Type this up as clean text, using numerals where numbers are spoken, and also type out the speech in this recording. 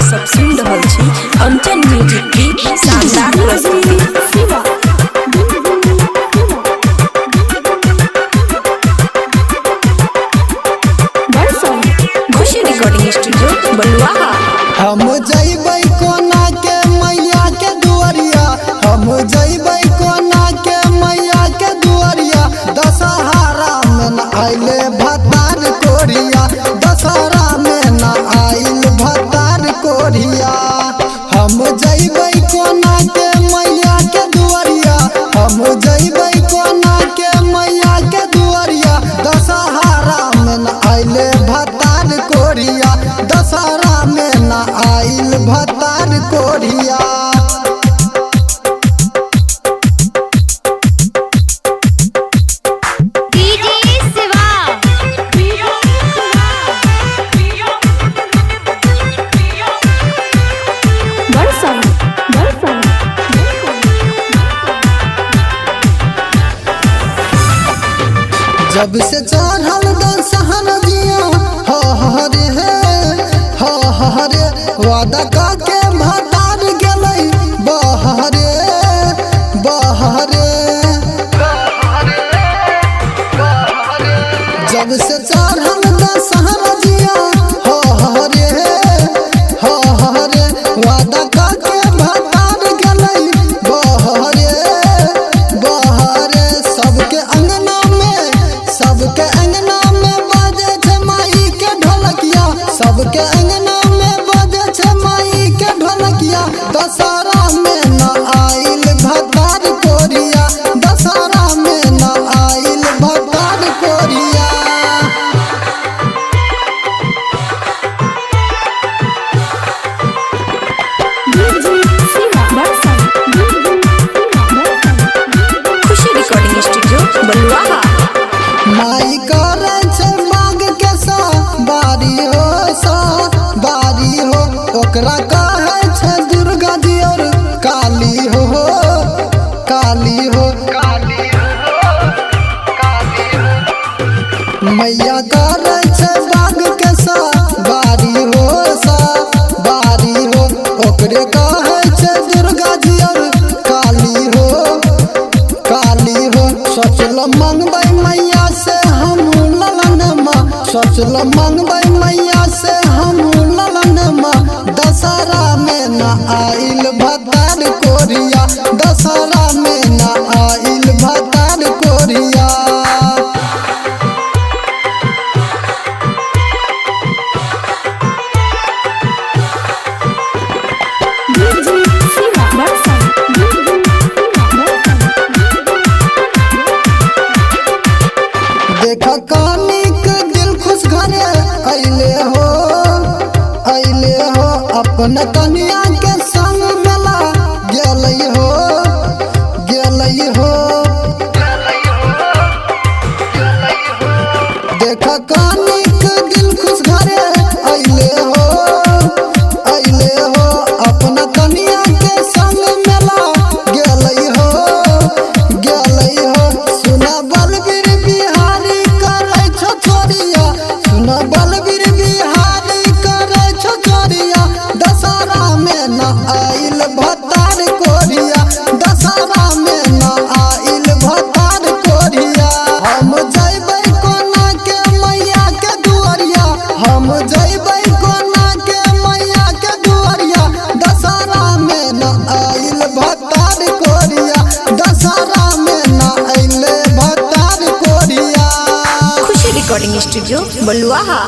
अहाँ सब सुन रहल छी अंचन म्यूजिक की शानदार प्रस्तुति। शिवा। खुशी रिकॉर्डिंग स्टूडियो बलुआहा। हम जइबै कोना के मैया के दुआरिया, हम जइबै कोना के मैया के दुआरिया। दशहरा में न आइले भतार कोरिया, दशहरा में न आइल भतार कोरिया। हम जइबै कोना के मैया के दुआरिया, हम जइबै कोना के मैया के दुआरिया। दशहरा में न आइले भतार कोरिया, दशहरा में न आइल भतार कोरिया। डीजे शिवा। जब से चढ़ल दशहरा जिया हो हरे हे हो हरे, वादा काके भतार गेलै बहरे बहरे। जब से चढ़ल दशहरा जिया हो हरे हो हरे, वादा काके भतार गेलै बहरे बहरे। सबके अंगना में, सबके अंगना में बजे छै माई के ढोलकिया, सबके अंगना में बजे छै माई के ढोलकिया। दशहरा में न आइल भतार कोरिया, दशहरा में न आइल भतार कोरिया। खुशी रिकॉर्डिंग स्टूडियो बलुआहा। माई करै छै मांग के सा बारी हो, सा बारी हो। ओकरा कहै छै दुर्गा जी और काली हो, काली हो। मैया करै छै बाग के सा बारी हो, सा बारी हो। ओकरे कहै छै दुर्गा जी और काली हो, काली हो। सोचल मंगबै मैया से हम ललन माँ, सोचल मंगबै मैया से हम ललन माँ। दशहरा में न आइल भतार कोरिया, दशहरा में न आइल भतार कोरिया। देख कानिक दिल खुश घरे अइले हो, अइले हो। अपन कनिया के संग मेला गेलै हो, गेलै हो। देख कानिक दिल खुश घरे अइले हो, अइले हो। अपन कनिया के संग मेला गेलै हो, गेलै हो। सुना बलबीर बिहारी करै छो छोरिया, सुना बलबीर बिहारी करै छो छोरिया। दशहरा में न आइल भतार कोरिया, दशहरा में न आइल भतार कोरिया। हम जइबै कोना के मैया के दुआरिया, हम जइबै कोना के मैया के दुआरिया। दशहरा में न आइल भतार कोरिया, दशहरा में न आइल भतार कोरिया। खुशी रिकॉर्डिंग स्टूडियो बलुआहा।